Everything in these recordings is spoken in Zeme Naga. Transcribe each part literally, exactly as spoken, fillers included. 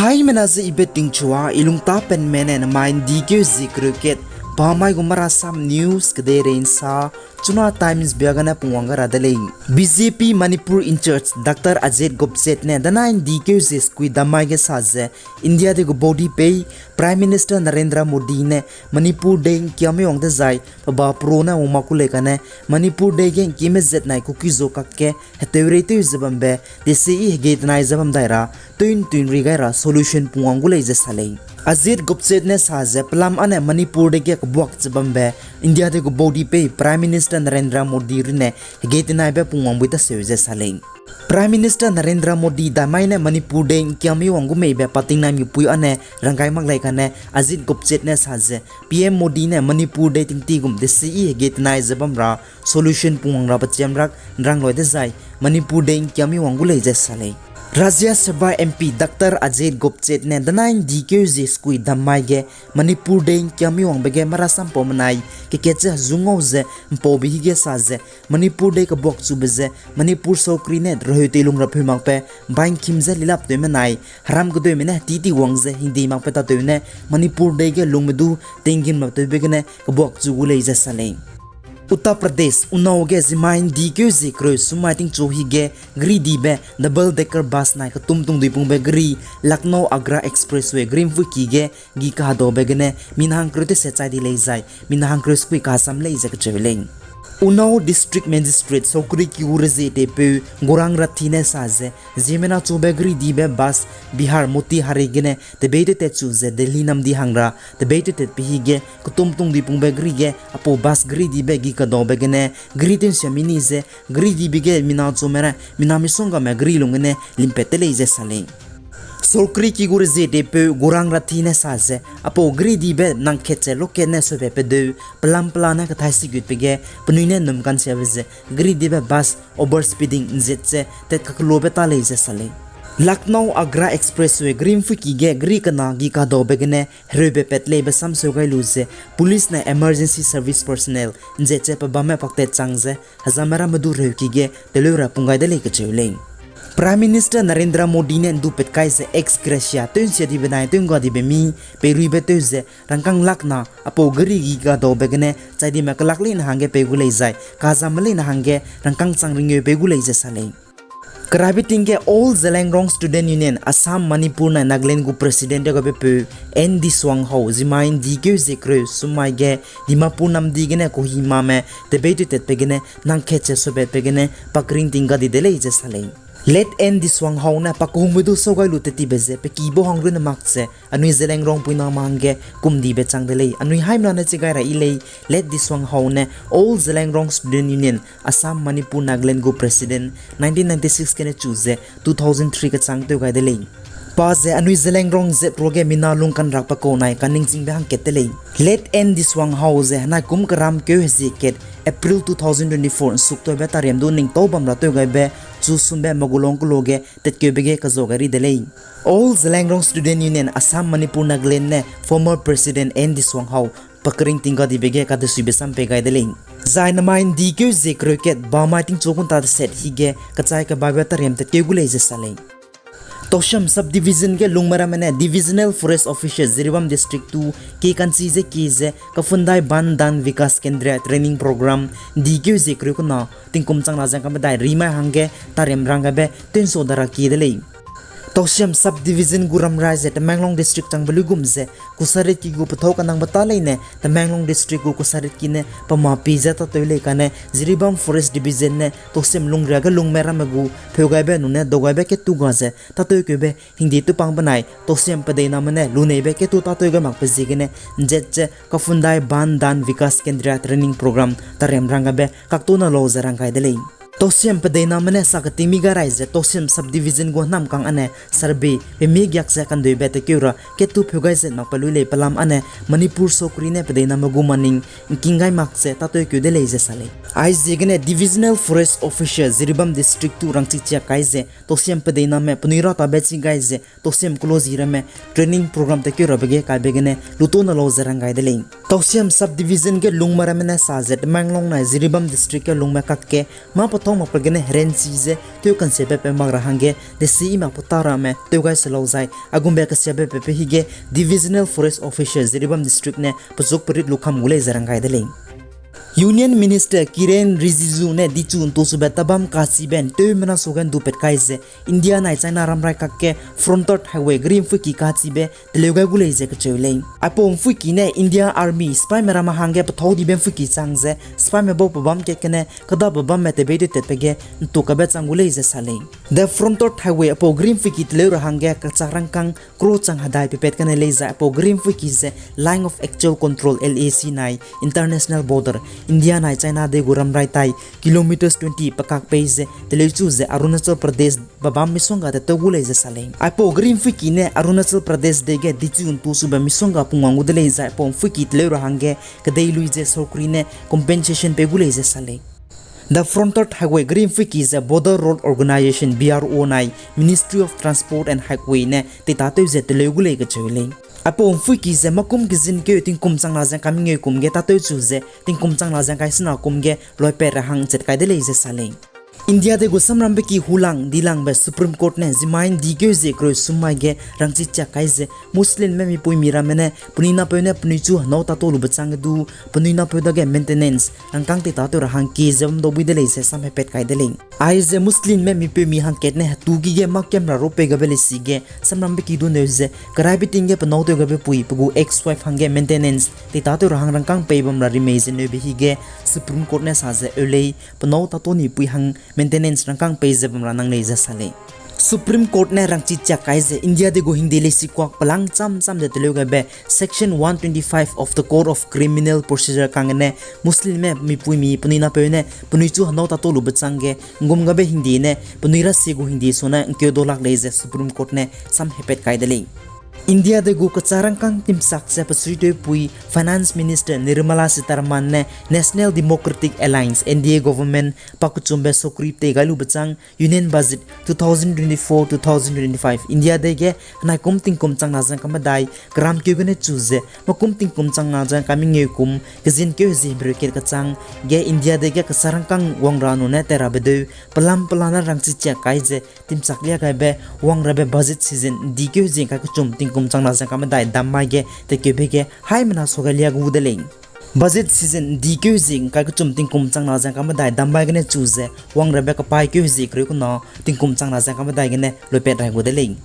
Haimena ze ibe tingchua, i lungtapenme ne namai ndikeu zie kereu kat, bamai gu marasam news kedeirei nsa, Chuna Times bia gene pungwang ga ra de lei. B J P Manipur in-charge Doctor Ajit Gopchet ne danai ndikeu zie sekui dammai ge sa ze, India dei gu baudi pei Prime Minister Narendra Modi ne Manipur dei ngkiame wang dezai, pe ba pro ne wang mak ku lei kane, Manipur dei ge ngkieme zet nai Kuki-Zo kakge heteurei tew ze bambe, desi i hegei tenai ze bam dai ra, tuin tuin ri gai ra solution pungwang gu lei ze sa lei. Ajit Gopchet ne sa ze, pelam âne Manipur dei ge kebuak ze bambe, India dei gu baudi pei Prime Minister Narendra Modi runne hegei tenaibe pungwang bui daseu ze sa lei. Prime Minister Narendra Modi daimai ne Manipur dei ngkiame wang gu meibe patingnai mipui âne ranggai mak lei kane Ajit Gopchet ne sa ze, P M Modi ne Manipur dei tingti gum desi i hegei tenai ze bam ra solution pungwang ra pechiam rak nrang loi dezai, Manipur dei ngkiame wang gu lei ze sa lei. Rajya Sabha M P Doctor Ajit Gopchet ne danai ndikeu zie sekui dammai ge Manipur dei ngkiame wangbe ge marasam pau menai kekat ze hezu ngau ze mpaube hige sa ze, Manipur dei kebuak chube ze Manipur saukri ne reheu teilung ra pheu makbe, baingkim ze lilap tew menai, heram kedeume ne titi wang ze hingdi makbe tatew ne Manipur dei ge lungme du tinggin mak tewbe gene kebuak chu gu lei ze sa lei. Uttar Pradesh, Unnao ge zimai ndikeu zie kereu sumai tingchu hige geridibe double decker bus nai ketum tungdui pungbe geri Lucknow Agra Expressway geri mpuiki ge gi kahdaube gene mina hangkereu tese chai di lei zai, mina hangkereu sekui kahasam lei ze kacheu lei. Unnao District Magistrate saukri ki gu rezie tepeu Gaurang Rathi ne sa ze, ziemmena chube geridibe bus Bihar Motihari gene tebei tew tat chu ze Delhi namdi hang ra tebei tew tatbe hige ketum tungdui pungbe geri ge apau bus geridibe gi kadaube gene geri tensia mini ze geridibe ge mina chume ra mina misonggame geri lung gene limpat te lei ze sa lei. Saukri ki gu rezie tepeu Gaurang Rathi ne sa ze, apau geridibe nang khet ze loket ne sube pedeu, pelam pela ne kathai sigutbe ge penui ne num kansiabe ze geridibe bus overspeeding nzet ze tat kakelobe ta lei ze sa lei. Lucknow Agra Expressway geri mpuiki ge geri kena gi kadaube gene hereube pat leibe samseu gai lu ze police ne emergency service personnel nzet ze pe bamme paktat chang ze hezame ramme du reuki ge teleu ra pung gai de lei kacheu lei. Prime Minister Narendra Modi ne ndu pat kai ze ex gratia tew nsia dibe nai tew ngga dibe mi peiruibe tew ze rangkâng lakh na apau geri gi kadaube gene chai dime kelak leine hangge pei gu lei zai, kazame leine hangge rangkâng chang ringeu pei gu lei ze sa lei. Kerabe ting ge All Zeliangrong Student Union, Assam, Manipur nai Nagaland gu president de gabepeu N Disuang Hau zimai ndikeu zie kereu sumai ge Dimapur namdi gene Kohimame tebei tew tatbe gene nang khet ze subetbe gene pakring ting ga di de lei ze sa lei. Late N Disuang Hau ne pakehungbe du sau gai lu tat tibe ze pe ki bau hang runne mak ze anui Zeliangrong puiname hangge kumdibe chang de lei. Anui haimena ne chi gai ra yi lei, Late Disuang Hau ne All Zeliangrong Student Union, Assam, Manipur, Nagaland gu president nineteen ninety-six gene chu ze two thousand three kechang tew gai de lei. Pa ze anui Zeliangrong zet ruage mina lungkanrakbe kau nai kaningchingbe hangkat de lei. Late N Disuang Hau ze henai kum keram keu hezie kat April two thousand twenty-four nsuktaube tariam du ningtau bam ra tew gaibe chu sumbe Magulong keloa ge tatkeube ge kazau gai ri de lei. All Zeliangrong Student Union, Assam, Manipur, Nagaland ne former president N Disuang Hau pakring ting ga dibe ge kadesuibe sam pei gai de lei. Zai namai ndikeu zie kereu kat bamai tingchu gun ta deset hige kachai kebaibe tariam tatkeu gu lei ze sa lei. Tousem Subdivision ge lungme ramme ne Divisional Forest Officer Jiribam District two ki kanchi ze ki ze Kafundai Ban Dhan Vikas Kendriya Training Program ndikeu zie kereu kena tingkum chang na zeng kam medai rimai hangge tariam rang gaibe tensua dara ki de lei. Tousem Subdivision gu ramrai ze Tamenglong District changbe luigum ze Kusarit ki gu pethau kanangbe ta leine Tamenglong District gu Kusarit ki ne pemapi ze tatew lei kane Jiribam Forest Division ne Tousem lungria ge lungme ramme gu pheu gaibe nune dau gaibe ketu ga ze tatewkeube hingdi tupang benai Tousem pedeiname ne luneibe ketu tatew gai makbe ziegene nzet ze Kafundai Ban Dhan Vikas Kendriya Training Program tariam rang gaibe kaktona lau ze rang gai de lei. Tousem pedeiname ne sa keting mi gai rai ze Tousem Subdivision gu namkang ane survey pemie giak ze kanduibe tekeu ra ketu pheu gai zet makbe lui lei pelam ane Manipur sokri ne pedeiname gu maning ngking gai mak ze tatewkeu de lei ze sa lei. Aiziegene Divisional Forest Officer Jiribam District two rangchi chiak kai ze Tousem pedeiname penui ra tabe chi gai ze Tousem kelo zi ramme training program tekeu rabe ge kaibe gene lutona lau ze rang gai de lei. Tousem Subdivision ge lungme ramme ne sa ze Tamenglong nai Jiribam District ge lungme kakge mâ Au makpat gene herenchi ze tew kansiabe pe mak ra hangge, desi i mak peta ramme tew gai se lau zai, aigumbe kasiabe pe pe hige Divisional Forest Officer Jiribam District ne pezuk perit lukam gu lei ze rang gai de lei. Union Minister Kiren Rijiju ne dichu ntu sube tabam kachibe nteumena suge ndu pat kai ze, India nai China ramrai kakge frontier highway geri mpuiki kachibe teleu gai gu lei ze kacheu lei. Aipau mpuiki ne India Army sipaime ramme hangge pethau dibe mpuiki chang ze, sipaime bau pebâm kat gene, kêdabe bamme tebei de tatbe ge ntu kabe chang gu lei ze sa lei. The frontier highway aipau geri mpuiki teleu ra hangge kachak rangkâng crore chang hedai pepat kane lei zai aipau geri mpuiki ze Line of Actual Control, L A C nai international border, India nai China dei gu ramrai tai kilometers twenty pekak pei ze teleu chu ze Arunachal Pradesh bebâm misongga te tew gu lei ze sa lei. Aipau geri mpuiki ne Arunachal Pradesh dei ge dichu ntu sube misongga pungwang gu de lei zai aipau mpuiki teleu ra hangge kedei lui ze sorkari ne compensation pei gu lei ze sa lei. The frontier highway geri mpuiki ze Border Road Organisation, B R O nai Ministry of Transport and Highway ne teitatew ze teleu gu lei kacheu lei. Aipau mpuiki ze makum kezin keu tingkum changna ze ngkai mengeu kum ge tatew chu ze tingkum changna ze ngkai sena kum ge loipat ra hang chat kai de lei ze sa lei. India dei gu samrambe ki hulang dilangbe Supreme Court ne zimai ndikeu zie kereu summai ge rangchi chiak kai ze Muslimme mipuimi ramme ne penui napeu ne penui chu henâu tato lube chang ge du penui napeu dage maintenance rangkâng teitatew ra hangkie ze bam dau bui de lei ze sam hepat kai de lei. Aize Muslimme mipeumi hangkat ne hetu ki ge mâ kiam ra ru pei gabe leisi ge samrambe ki du neu ze keraibe ting ge penâu tew gabe pui pe gu ex-wife hangge maintenance teitatew ra hang rangkâng pei bam ra rimei ze neube hige Supreme Court ne sa ze eu lei, penâu tato ni pui hang maintenance rangkâng pei ze bam ra nang lei ze sa lei. Supreme Court ne rangchi chiak kai ze India dei gu hingde leisi kuak pelang cham cham ze teleu gabe Section one twenty-five of the Code of Criminal Procedure kang gene Muslimme mipuimi penui napeu ne penui chu henâu tato lube chang ge ngum gabe hingde ne penui rasie gu hingde sune ngkeu dolak lei ze Supreme Court ne sam hepat kai de lei. India dei gu kachak rangkâng timchak ze pesuitewpui Finance Minister Nirmala Sitharaman ne National Democratic Alliance, N D A government, pakechumbe sokri tei gai lube chang Union Budget two thousand twenty-four two thousand twenty-five India dei ge henai kum tingkum changna ze ngkai medai keramkeu gene chu ze makum tingkum changna ze ngkai mengeu kum kezin keu hezie himreu kat kachang ge India dei ge kachak rangkâng wang ra nune tei rabe deu pelam pelane rangchi chiak kai ze timchak lia gaibe wang rabe budget season ndikeu hezie ngkai kechum tingkum changna ze ngkai medai dam mai ge tekeube ge haimena suage lia gu de lei. Budget season ndikeu hezie ngkai kechum tingkum changna ze ngkai medai dam mai gene chu ze wang rabe kapaîkeu hezie kereu kena tingkum changna ze ngkai medai gene loipat rai gu de lei.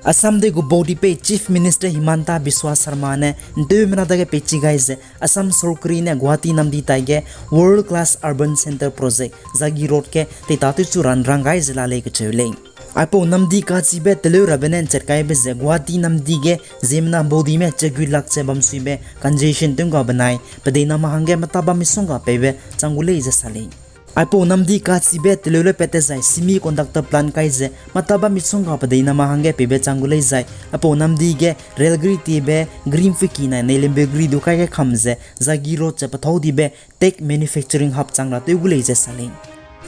Assam dei gu baudipei Chief Minister Himanta Biswa Sarma ne nteumena dage peichi gai ze Assam sorkari ne Guwahati namdi tai ge World Class Urban Centre Project, Jagi Road ge teitatew chu ra nrang gai ze la lei kacheu lei. Aipau namdi kachibe teleu rabe ne nchat kaibe ze Guwahati namdi ge ziemmena baudime chegui lak ze bamsuibe congestion tew ngga benai pedeiname hangge meta bam misongga peibe chang gu lei ze sa lei. Aipau namdi kachibe teleu le pat tezai semiconductor plant kai ze meta bam misongga pedeiname hangge peibe chang gu lei zai aipau namdi ge railgari tiebe geri mpuiki nai neilembe geri du kai ge kam ze Jagi Road ze pethau dibe tech manufacturing hub chang ra tew gu lei ze sa lei.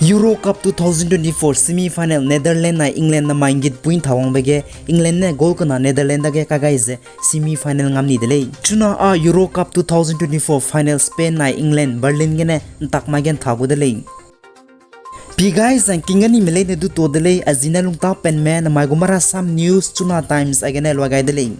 Euro Cup two thousand twenty-four semi final Netherlands nai England namai nggitpui nthawangbe ge England ne goal kena Netherlands dage kai gai ze semi final ngam ni de lei. Chuna â Euro Cup two thousand twenty-four final Spain nai England Berlin gene ntak mai ge ntha gu de lei. Pi gai zangking gani me leine du to de lei, a zine lungta penme namai gu Marasam News Chuna Times aigene lua gai de lei.